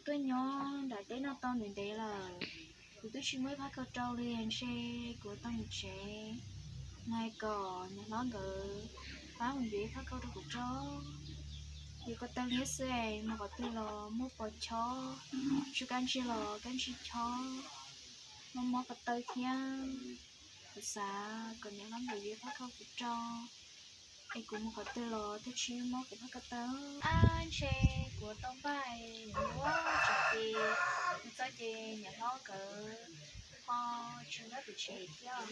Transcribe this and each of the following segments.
Tuaj nyob nram teb no tau ntev ntev lawm, kuv twb tsis muaj ib phab khaub rau li, ntshe kuv tau mus tsev. Nws hais kom niam hlob nkawd pab mus yuav ib phab khaub rau kuv rau. Yuav ko taw liab xwb es mus qhov twg los muaj pos chob, tsw kab ntsig los kab ntsig chob, mob mob ko taw thiab. Kuv xav kom niam hlob nkawd yuav ib phab khaub kuv rau, es kuv mus qhov twg los thiaj tsis mob kuv phab ko taw. Ab, ntshe kuv tau npaj yuav tsev ces, kuv txoj ces niam hlob nkawd ho tsis nyob pem tsev thiab.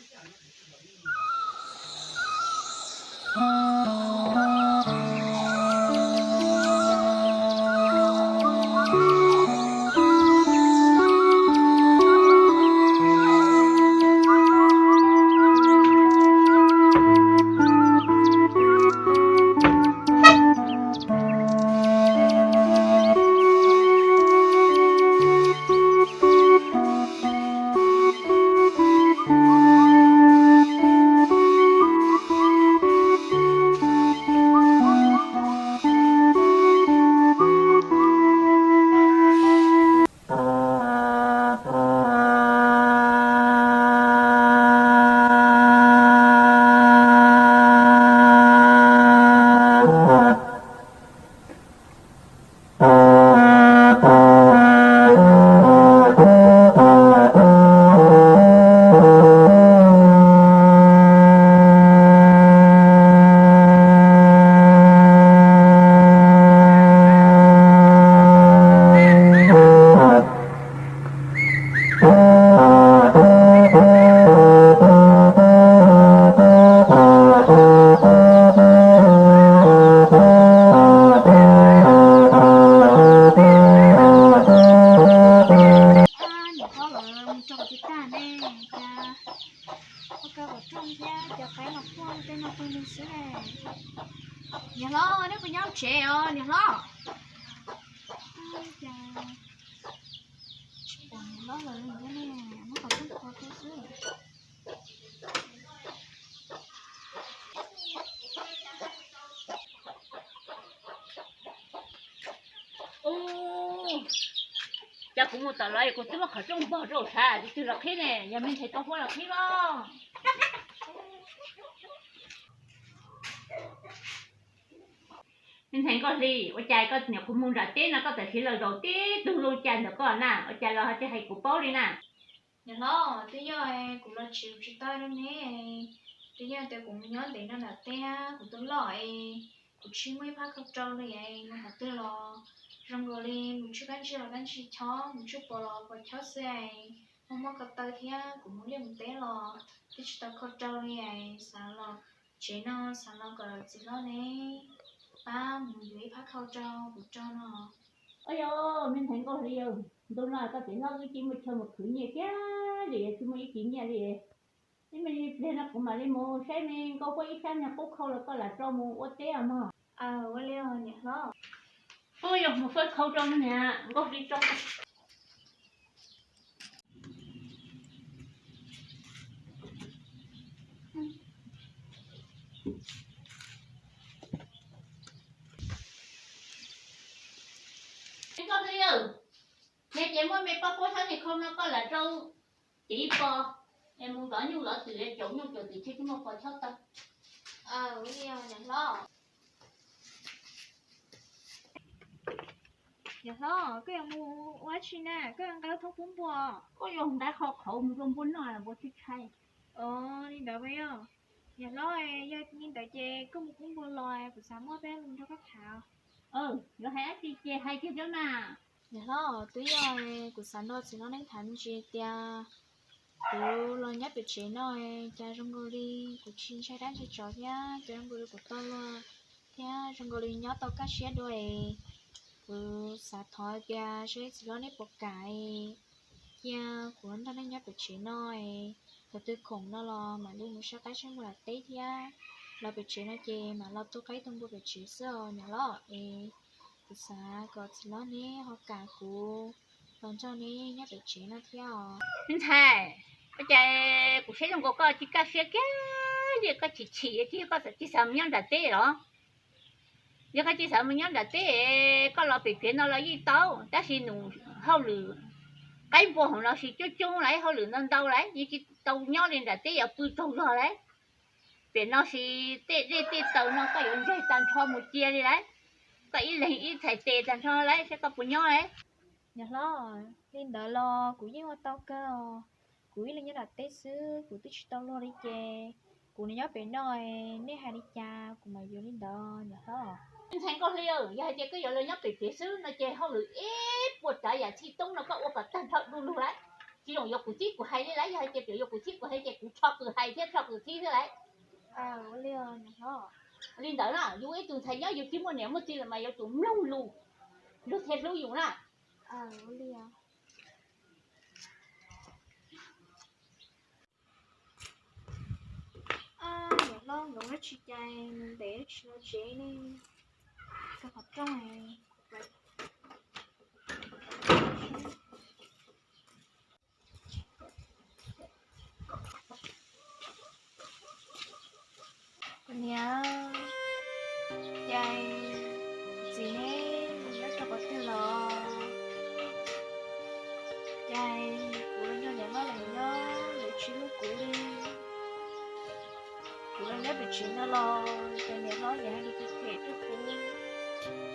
Niam hlob lawv mus rau qhov twg tag ne, cas ua ka kom rooj thiab cov qaib los quaj tej no pawg lug xwb ne. Niam hlob, nej puas nyob tsev os niam hlob? Cas tsis pom niam hlob lawv li thiab ne, muab qhov rooj qhuav rau xwb. Ub, cas kuv mus tom los kuv twb muab qhov rooj npog rau sav, tus twg los qhib ne? Yog me ntxhais tau huab los qhib los. Me ntxhais Nkauj Hli, ua cas koj nyuam qhuav mus nram teb no koj txawm siv lawm zaum tib tug lus cas ntawm koj na, ua cas los ho tsis hais kuv paub li na? Niam hlob, twb yog kuv los tsev kuv tsis tau rau neb, twb yog tias kuv mus nyob ntev no nram teb, kuv tus loj es kuv tsis muaj ib phab khau rau li es mus qhov twg los zoo nkaus li mus tsw kab ntsig los kab ntsig chob, mus tsw pos los pos chob xwb es muaj muaj ko taw thiab kuv mus liaj mus teb los twb tsis tau khau rau li es xav los tsev no xav los kom txiv hlob neb pab mus yuav ib phab khau rau kuv rau no. Ua yog me ntxhais Nkauj Hli, ntu no koj txiv hlob wb tsis muaj chaw mus khwv nyiaj kiag li, tsis muaj ib kis nyiaj li. Ib me pliag no kuv mam li mus saib me Nkauj Huab ib sab niag qub khau los koj lam rau mus ua teb os mog. Ua li niam hlob. Ub, yog mus fawb khau rau niam Nkauj Hli rau. Nkauj Hli, neb ces muaj me poj huab sab niag khau no koj lam rau cev ib pos es mus lov nyuj lov twm, caum nyuj caum twm, tsis muaj pos chob tau. Niam hlob, koj yuav mus ua dab tsi na? Koj yuav nqa lub thoob pub npua? Koj yuav nqa qhov qhauv mus rau npua noj, npua tsis tshai. Os, li ntawd mas yog. Niam hlob, yog li ntawd ces koj mus pub npua los kuv xav muaj peb lus nrog koj tham. Yuav hais dab tsi ces hais kiag tso mas. Niam hlob, twb yog kuv xav nrog txiv hlob neb tham me ntsis tias kuv los nyob pem tsev no, cas zoo nkaus li kuv tsis ntshai dab ntshai tsov thiab, cas zoo nkaus li kuv tau luag thiab zoo nkaus li nyob tau kaj siab dua es kuv xav thov tias seb txiv hlob neb puas kam cia kuv nrog nej nyob pem tsev no es thaum twg khoom no los mam li mus saib qaib saib npua nram teb thiab, los pem tsev no ces mam los tu qaib tu npua pem tsev xwb os niam hlob. Es kuv xav kom txiv hlob neb ho kam kuv los nrog neb nyob pem tsev no thiab os. Me ntxhais, ua cas kuv saib zoo nkaus koj tsis kaj siab kiag li, koj chim chim ces koj txawm tsis xav mus nyob nram teb los? Yog koj tsis xav mus nyob nram teb, koj los pem kev no los yeej tau, tab sis nws hauj lwm qaib npua hauv no tsis coob coob lauj, hauj lwm ntau ntau lauj, yeej tsis tau nyob li nram teb, yuav pw tsaug zog lauj. Pem no tsis tej dej tej taws no koj yuav ntsaig tag nrho mus cia li lauj. Koj ib leeg ib txhais tes tag nrho lauj, saib koj puas nyob lauj. Niam hlob, li ntawd los kuv yeej ua tau kawg. Kuv ib leeg nyob nram teb xwb, kuv twb tsis tau luag li ces kuv nyob pem no, nej hais li cas kuv mam yuav li ntawd niam hlob. Ntxhais Nkauj Hli, yog hais tias koj yuav los nyob pem kev xwb no ces hauj lwm ib puas tsav yam txhij toob no koj ua kom tag nrho du lug lauj. Tsis zoo yuav kuv txib kuv hais li lauj, yog hais tias yuav kuv txib kuv hais ces kuv tso kws hais thiab tso kws txib xwb lauj. Li ntawd na, yus ib tug ntxhais nyob yus tsis muaj niam muaj txiv los mas yuav tsum mloog lus, luag thiaj hlub yus na. Niam hlob, nkawd muab tsis cais mus ntev tsis los tsev ne, txog qhov rooj. Kuv niam, cas txiv neb nyob rau qhov twg los? Cas kuv los nyob niam hlob lawv nyob lawv tsis hlub kuv li. Kuv los nyob pem tsev no los cas niam hlob niam hais lus phem phem rau kuv.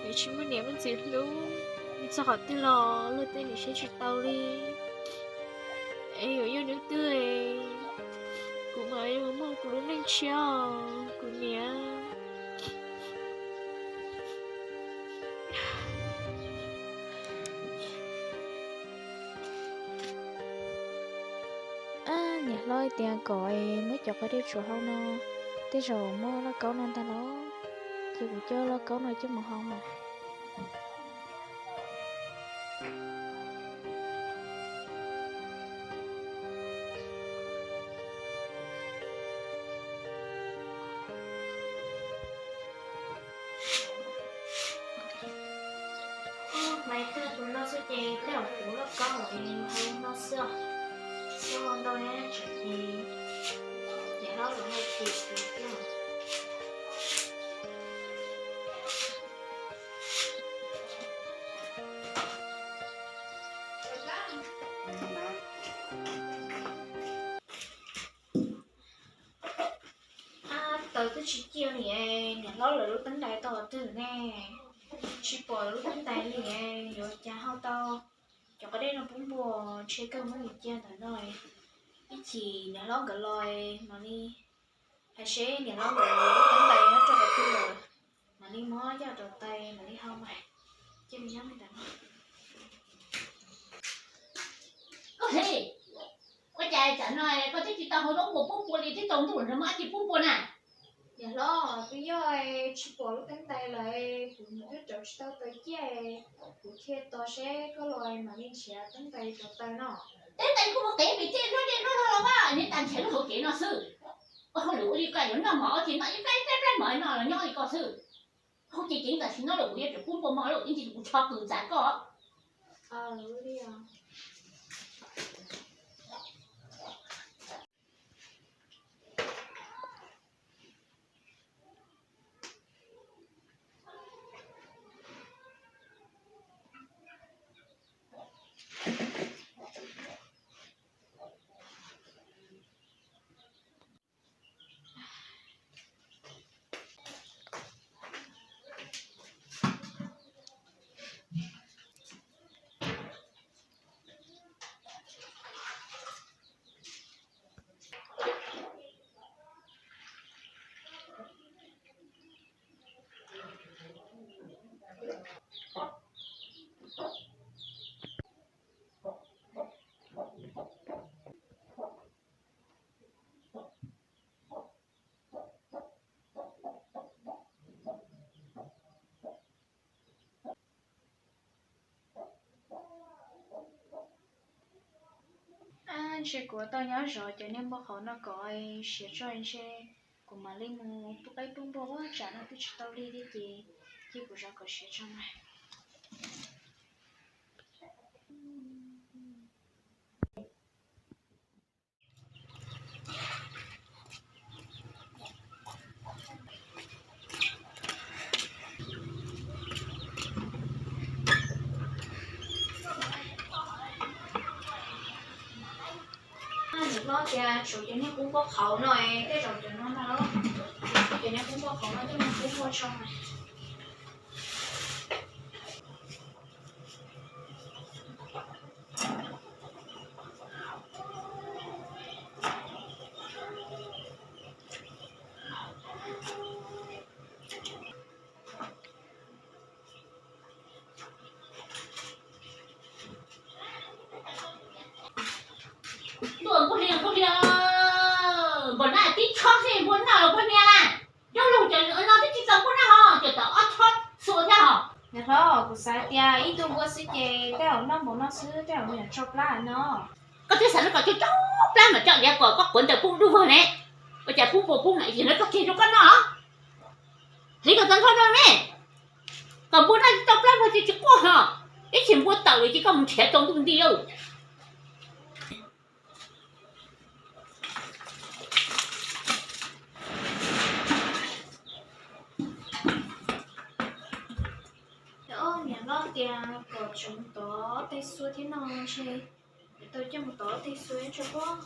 Nws tsis muaj niam muaj txiv hlub, nws txog qhov twg los luag tej nws saib tsis tau li. Es yuav yog hnub twg kuv mam muaj kuv lub neej tshiab os kuv niam. Niam hlob tias kom muab cov qhov dej tsuav hau no, tej zaum muaj lauj kaub no ntag los, ces kuv coj lauj kaub no coj mus hau mas. Hlais tag tus no xwb ces tej zaum kuv lauj kaub hau no xwb os. Xyov ntau tseem ces niam hlob los hais tias kuv thiab. Taws twb tsis ciaj li, niam hlob lawv lub teeb ntais tau qhov twg ne? Tsis pom lub teeb ntais li, yuav cas hau tau. Cov qhov dej no pub npua, ntshe kawg muab cia ntawm no. Ib chim niam hlob nkawd los mam li hais seb niam hlob nkawd lub teeb ntais nyob rau qhov twg lawm, mam li muab coj rau tais mam li hau mas. Cia li nyob li ntawd. Koj hli, ua cas tsam no koj twb tsis tau hau zaub npua pub npua li, twb tsaus ntuj lawm mas tsis pub npua na. Niam hlob, twb yog tsis pom lub teeb ntais lawm, kuv mus twb rauv tsis tau taws ciaj, kuv thiaj tos seb koj los mam li nrhiav teeb ntais rau taws no. Teeb ntais kuj mus qev pem tej lub dej lub zog los mas, niaj tas nrhiav lub hauv kev no xwb. Ua hauj lwm ua li koj yuav noj mov ces noj ib plab ib plab mov no los nyob li koj xwb. Hauj ces ceev tam sim no lawm kuv yuav tsum pub npua mov lawm, ib ntsis kuv tso kws ntxav koj. Ntshe kuv tau nyob zov cov niag npua qhauv no kom siav tso, ntshe kuv mam li mus pub qaib pub npua, tsam no twb tsis tau lig thiab ces cia kuv zov kom siav tso mas. Tias tshuav cov niag kub npauj qhauv no, tej zaum cov no na, cov niag kub npauj qhauv no coj mus kub npauj tso. Ntuj, npua hli, npua hli, npua na tib tshob xwb npua noj los npua hnia na. Nyob lug cov no twb tsis txaus npua noj hos, cov tau ob tshob xua thiab hos. Niam hlob, kuv xav tias ib tug npua xwb ces tej zaum noj npaum no xwb tej zaum nws yuav tso plab no. Koj twb xav kom tsau tsau plab mas tsau liab kom koj quav ntawm pub dub vog ne. Ua cas pub npua pub na yog no koj tseg rau koj noj. Hliv kom tag nrho rau ne, kom npua noj tsau plab vog ces tsis quaj hos. Ib txhia npua tawm lawm ces koj mus nrhiav rau ntuj nti lawm. Niam hlob tias kom tseem tov tej xua thiab no ntshe tau coj mus tov tej xua tso pob.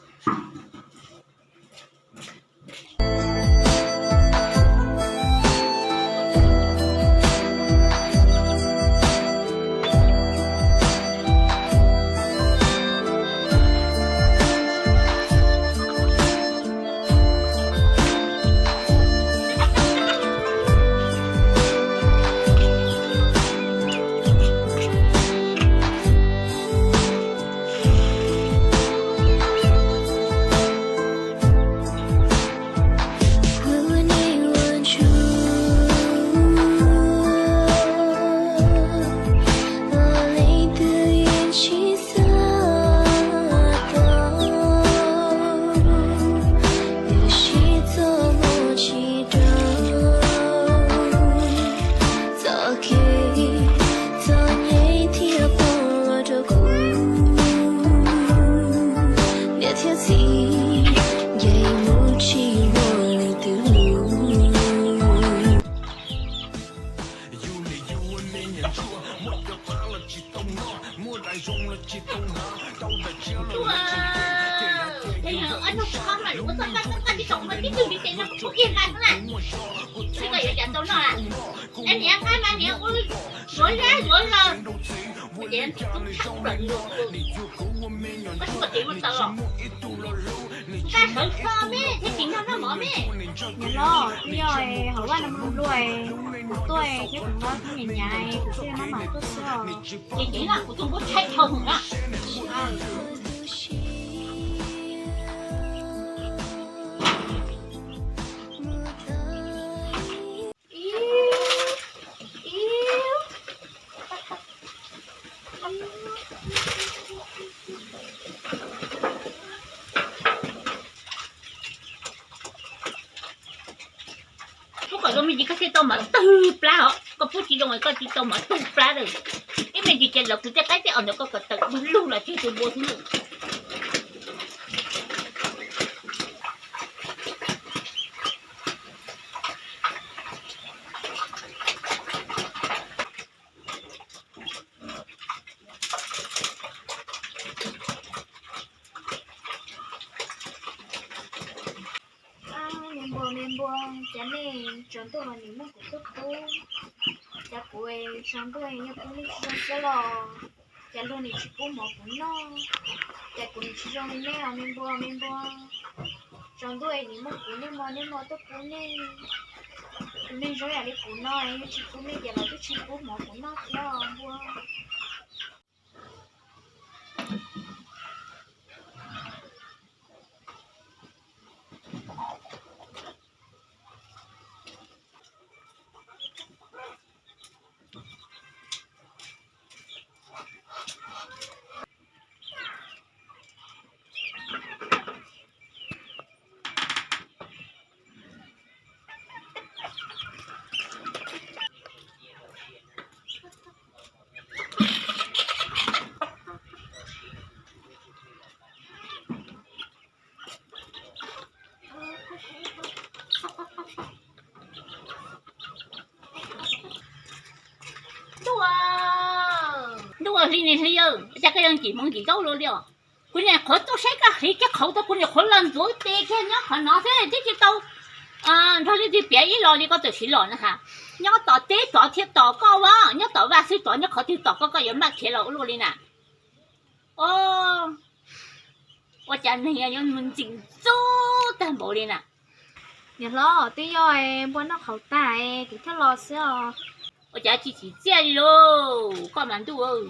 Ua txoj nqaij txoj nqaij tib tsoom nqaij tib tug tib tes no kuv iag nqaij xwb na. Koj yuav cas tau noj a? Es niam nqaij mas niam ua zuav zab zuav zos, ces tshab lawm nws, koj tsis muaj tes muaj taw os. Nqaij sawv kho me thiaj tsis nrog noj mov me. Niam hlob, twb yog hauv vaj no nplua nplua, kuv tuaj thiab kuv nqa kuv niam nyav kuv thiaj maj mam tuaj xwb os. Ces ces na kuv tus npua tshaib dhau hwv na. Pub kom zoo me ntsis koj thiaj tau mov tawg plab os, koj pub tsis zoo koj tsis tau mov tawg plab lawm. Ib me ntsis ces lawv kuv tej qaib tej os ntawd koj kom tawm du lug los tseg tus npua xwb na. Me npua, me npua, cas nej tsaus ntuj los nim muab kuv tuaj pub? Cas kuv tsaus ntuj yog pub nej tsis zoo xwb los? Cas luag nim tsis pub mov kuv noj? Cas kuv nim tsis zoo li nej os me npua, me npua? Tsaus ntuj nim muab kuv niaj hmo niaj hmo tuaj pub nej. Tus neeg zoo yam li kuv no yog tsis pub nej ces lawv twb tsis pub mov kuv noj thiab os npua. Ntuj, ntuj hli ni hli, cas koj yeej cim hmoov cim ntaub luaj li os? Kuv niam qhuav tuaj saib koj hliv kiag qhauv tau kuv niam qhuav los ntxuav tes kiag nyob qhov no xwb twb tsis tau nrog leej twg piav ib los li koj txawm siv los na has. Nyob tom teb tsov thiaj tom koj as, nyob tom vaj xwb tsov nyob qhov twg tom koj koj yuav maj khiav los ua luaj li na. Ua cas neeg yuav ntxim ntxub tag npaum li na. Niam hlob, twb yog npua noj qhauv tag kuv thiaj los xwb os. Ua cas tsis tsim txiaj li lauj koj mas ntuj.